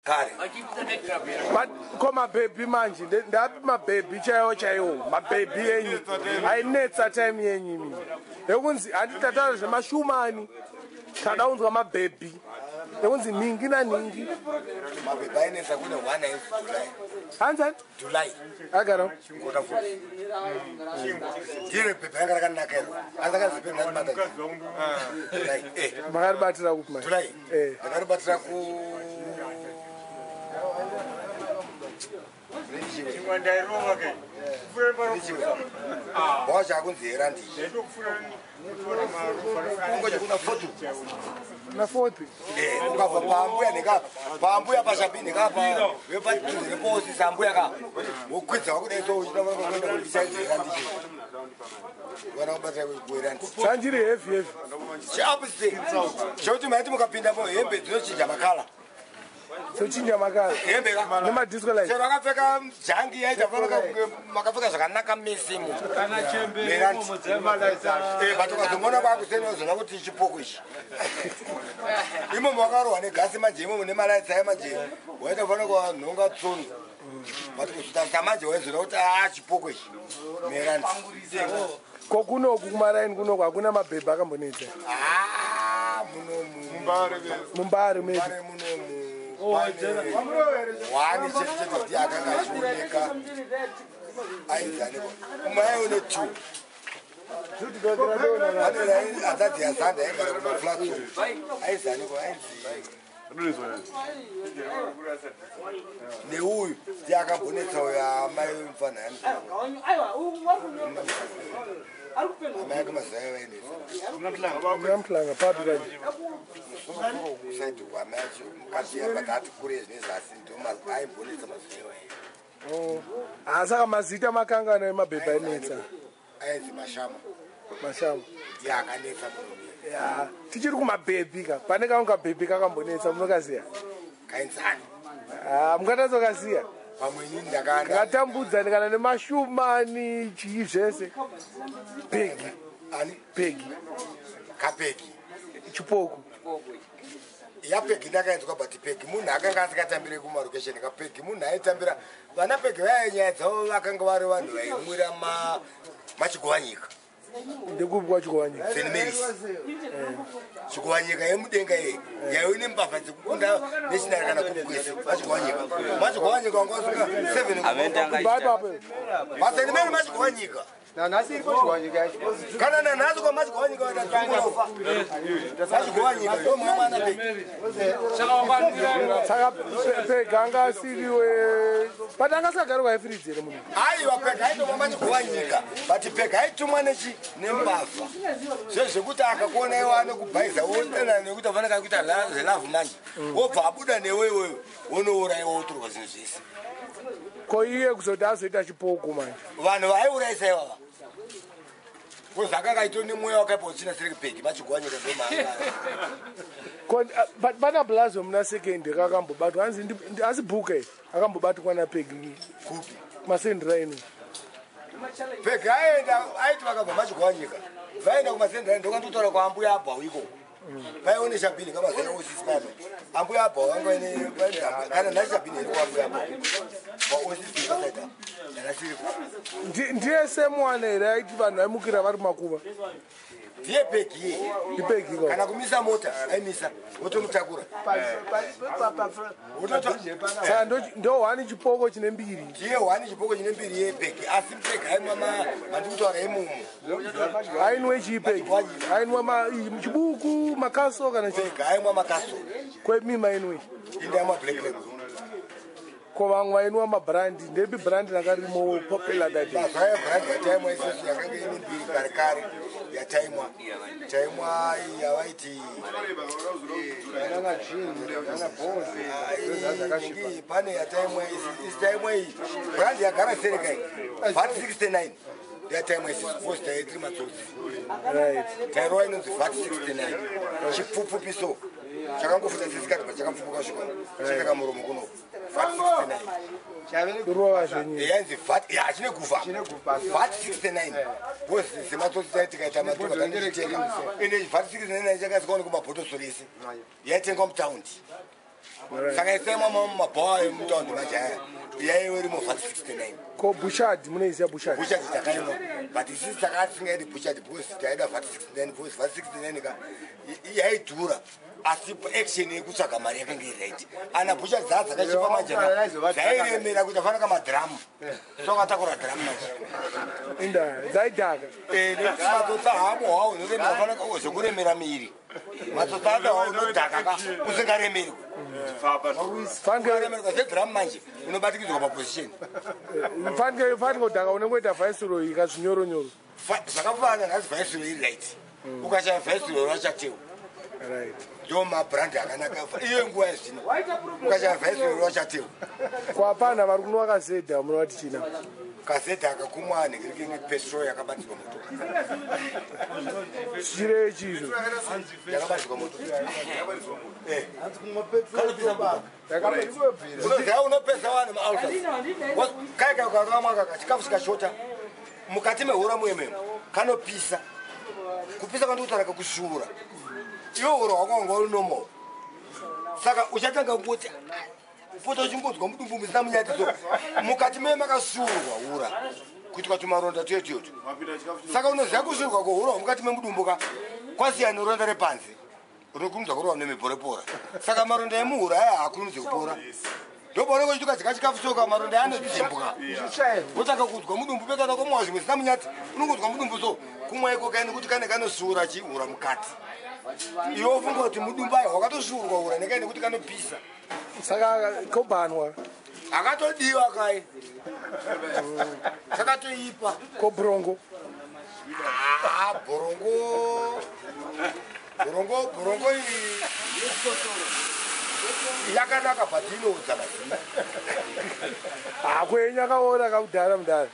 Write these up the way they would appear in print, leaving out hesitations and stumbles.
Kare. But ko mabhebhi manje ndapi mabhebhi chaiwo chaiwo mabhebhi enyu ainetsa time yenyu imi yekunzi handiti tataura zvemashumani tada kunzwa mabhebhi yekunzi nhingi nanhingi. Mabhebhi ainetsa kune one ainzi July. Hanzani? July. Agara. Kota futi. Ndiro bhebhi ranga rakanaka iro. Asi rakanzi bhebhi ndaribata. July. Eh. Makaribatira kupi manje? July. Eh. Ndakaribatira ku wachakunzi herandi kuna fotu na fourth ukabva paambuya nekapa paambuya pashapi nekapa wepadhuze nepoosisi ambuya ka wokwidza wakudai so uchitakuichaherandi wana kubatira kuherandi sanjiri heavy heavy chiapse chekuti maiti mukapinda hembe dzinochinja makala sochinja makala hembe ka nemadisco light chero akapfeka jangi yaita fanaka kunge makapfeka zvakanaka mese Kana chembere imomo dzemalaisa. But ukazomona kwakuseni wazoona kuti chipoko ichi imomo wakarohwa negasi manje imomo nemalaitsi aya manje waita fanaka wanhonga tsono but kuzotarisa manje waizoona kuti a chipoko ichi merandi. Ko kunoku kumaraini kunoku hakuna mabhebhi akambonetsa? Ah, munomu Mumbare medu. Mbare munomu pane wani chete chete ndiye akanga achioneka ainzaniko umwe aione two pane hanzadzi yazanda aigara kumaflatso aizaniko ainzi neuyu ndiye akambonetsa uyo amai mufanani amai ake mazai vainetsa. Namhlanga papi kanje? Musoro kusaidi kwamai acho mukati but ati kure zvinezasi ndo aimbonetsa mazai vae. Oh. Ah, saka mazita makangano emabhebhi ainetsa? Ainzi Mashama. Mashama. Ndiye akanetsa munomu. Ya, tichiri kumabhebhi ka, pane kamwe kabhebhi kakambonetsa munokaziya? Kainzani? Ah, mungatatsokaziya? Pamwe inini ndakanda Kakatambudza kana nemashumani chii zvese. Pegi. Ani? Pegi. Kapegi? Chipoko. Yapegi ndakaenzwa but Pegi munhu akanga asingatambire kumarokesheni kapegi munhu aitambira vana Pegi vaya nyaya dzavo vakanga vari vanhu vaimwira machigovanyika. Ndekupi kwachigovanyika? St Marys Chigovanyika yemudenga iye yaive nembavha dzekukunda national kana kukwese machigovanyika machigovanyika wanga wasvika 7. Baipapo. PaSt Mary machigovanyika. Nanhasi iripo Chigovanyika yacho. Kana nanhasi kwamachigovanyika waitadzungurofa machigovanyika ndo mwe mwana Pegi. Saka Pegi anga asiriwe but anga asingagari kwaIfridzi here munhu? Aiwa, Pega aitomwa machigovanyika but Pega aitumwa nechi nembavha zvezvekuti akakuona iwe anokubhaisa wotana nekuti afanaka kuita zvelavhu manje wobva abuda newe iwewe wonouraiwa wotorwa zvinhu zvese. Ko iye kuzoti azoita chipoko manje? Vanhu vaiurayisa ivava kozi akanga aito nemweya wakaipa uchina siriki Pegi machigovanyika ndomanga. Ko but pana blazo muna second kakambobatwa hanzi asi bhuka akambobatwa naPegi. Kupi? Kumasendraini. Pegi aenda aiti vakabva machigovanyika vaenda kumasendraini ndokandotaura kwaambuya Abhau ikoko vaione shabhini kamazai osisi pano ambuya Abhau vanga vaine kana nhasi shabhini iri kuambuya Abhau paosisi pasaida nanasiriko. Ndiye semwana here aiti vanhu vaimukira vari kumakuva? Ndiye Pegi iye. Ndipegi ko? Kana kumisa mota aimisa wotomutakura. Saka ndo hwani chipoko chine mbiri. Ndiye hwani chipoko chine mbiri yepegi asi Pegi aimwa mandikutaura imomo. Ainwe chii Pegi? Ainwa chibuku makaso kana chii? Pegi aimwa makaso. Kwemima ainwe? Indaimwa Black Label. Ko vamwe vainwa mabrandi ndepi brandi ranga ririmo popular that day? Mazuva aya brandi yataimwa isusu yakanga ine mbiri kare kare yataimwa taimwa yavaiti Nana gin, nana bonzi, zvakasvipa. Iyi pane yataimwa isi taimwa iyi brandi yagara sereka iyi VAT 69 ndeyataimwa isusu because taitiri matsotsi. Tairova inonzi VAT 69 chipfupfupiso chakangofuta sesikati pa chakapfupfuka svika chitaka muromo kuno VAT 69. Kurova zvenyu. Yainzi VAT ya chine guva. Chine guva. VAT 69 because sematsotsi tai tikaita matuka tandichitenga ende VAT 69 chakasikaoneka kumabhotosoro ese yaitengwa mutaundi. Saka isaimwa mabhawa emutaundi manje aya yaiwe iri muVAT 69. Ko Bushard munoiziya Bushard? Bushard takaimwa, but isisi taka tisingaidi Bushard because taida VAT 69, because VAT 69 ka yaidhura, asi action yekutsvaga mari yakanga iri right. Ana Bushard dzaa dzakachipa manje ka, dzairemera kuita fanaka madhiramu, so akatakura dhiramu manje. Inda dzaidhaka. Nekuti matsotsi hamo hawo unoremera fanaka zvekuremera miri, matsotsi acho hawo unodhaka ka usingaremerwi. Fanike ukaremerwa zvedhiramu manje unobatikidzwa paposition. Fanike kudhaka unongoita Viceroy kazvinyoronyoro. Zvakafanana nhasi Viceroy iri right, ukashaya Viceroy rachateo. Ndo mabrand akanaka iyo nguva yazvino, ukashaya Viceroy rachateo. Kwapana vari kunwa kazedha munovati china? Kazedha akakumwa nhekereke petrol yakabatirwa moto. Zvichireve chizvo? Yakabatirwa moto. Kanopisa mbuka. Unoziva unopesa vanhu maalsas kai kai ukarova kaka chikafu chikashota mukati mehura muememo kanopisa, kupisa kwandikutaura kakusvuura, iwe huro hwako wanga uri normal, saka uchatanga kungoti pota uchingonzwa mudumbu musina munyatiso, mukati meme makasvuurwa hura kuitwa tumaronda tuye tuyotu. Saka unoziva kusvuurwa kwehura hwemukati memudumbu ka kwasiyana neronda repanze rinokurumidza kurova nemibhorepora, saka maronda emuhura aya haakurumidzi kupora, ndopaunenge uchikadya chikafu soka maronda anodzimbuka, wotanga kudzwa mudumbu pekana komwa zvimwe zvisina munyati, unongodzwa mudumbu so kumwa iko kai nekuti kane kanosvuura chihura mukati, iwe wofunga kuti mudumbu aya wakatosvuurwa hura nekai nekuti kanopisa. Saka kobhanwa? Akatodiwa kai, kakatoipa. Kobrongo? Ah, borongo borongo borongo iyi yakanaka but inoudza mazino. Hako enyu akaora kakudhara mudhara,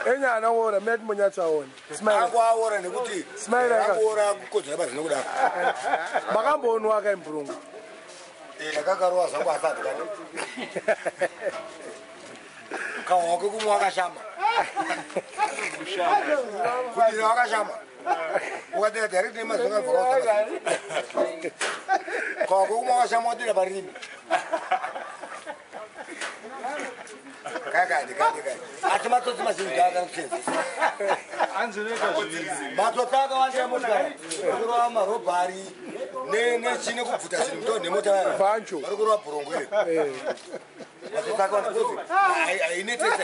enyu haana kuora mina timbonyatsoaona. Smile. Angu aora nekuti Smile aka. akuora kukodzera mazino kudaro. Makambonwa kai mburungu? Ndakakarova zvangu asati kana kahwako kumwe wakashama kudira wakashama ukadira direct nemazino akabva kahwako kumwe wakashama wadira parimi kakandi kandi kandi, asi matsotsi mazhinji akana kusenzesa matsotsi akawanda emotikari arikurova marobhari nechine kubvuta zvinhu muto nemota Bhancho. vari kurova bhurongo iyo matsotsi akawanda kozi hainetesa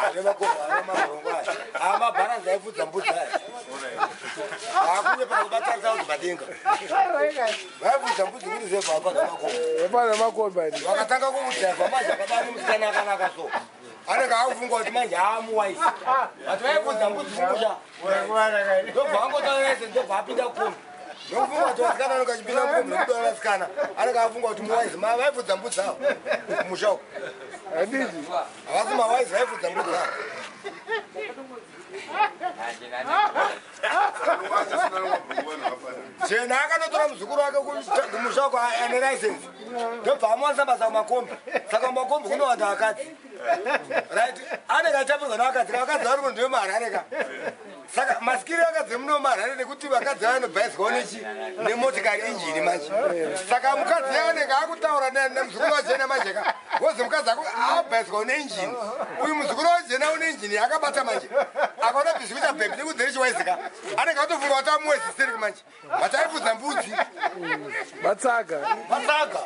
ane makombo ane mabhurongo aya amabharanzi aifudza mbudzi aya akunge pana kubatarisa kuti padenga vaifudza mbudzi kuti zebva apa namakombo. Hapana makomba. Vakatanga kudhaivha manje akabani musikana akanaka so anenge akufunga kuti manje aamuwaisi, but vaifudza mbudzi kumusha, ndobva angotauraise ndobva apinda kombi ndokufunga kuti vasikana anenge achipinda mukombi nekuda vasikana anenge afunga kuti muwaisi ma vaifudza mbudzi avo kumusha uko. Handiti? Havasi mawaisi, vaifudza mbudzi avo. Jena akanotora muzukuru wake kumusha uko ane license, ndobva amuwanisa basa kumakombi, saka mumakombi kunowanda vakadzi, right? Anenge achapirwa nevakadzi, vakadzi vari munhu wemuHarare ka, saka masikiri akadzi muno muHarare nekuti vakadzi vanobhaiswawo nechi nemotikari injini manje, saka mukadzi anenge akutaura nemuzukuru wajena manje ka, wozi mukadzi abhaiswawo neinjini, uyu muzukuru wajena une injini yakabata manje, akaona bhizi kuita bhebhi nekudzere chiwaizika anenge atofunga kuti amuwezisiriki manje, but aifudza mbudzi. Matsaga. Matsaga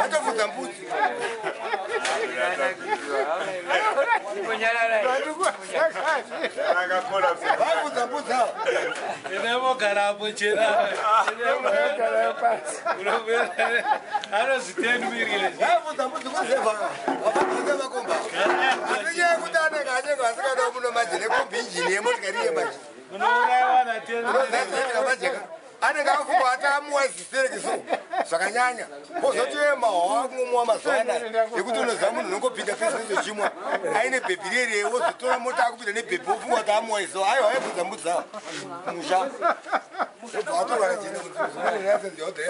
atofudza mbudzi. Vaifudza mbudzi ava. Inemogarapo chena. Gara pasi. Anozi 10 million. Vaifudza mbudzi kuzevha vapatose makomba, asi nyaya yekuti anenge anenge vasikana muno manje nekombi injini yemotikari iye manje. Unourayiwa na 10 million. Unozaizvaitika manje ka anenge afunga ati amuwaisisereki so zvakanyanya, kozoti mahwa akungomuwa mazuva anaya ekuti unoziva munhu unongopinda pesi nezochimwa aine bhebhi rere, wozotora mota akupinda nebhebhi wofunga kuti amuwaiso, aiwa aifudza mbudzi ava musha, wobva watorwa nachene kuti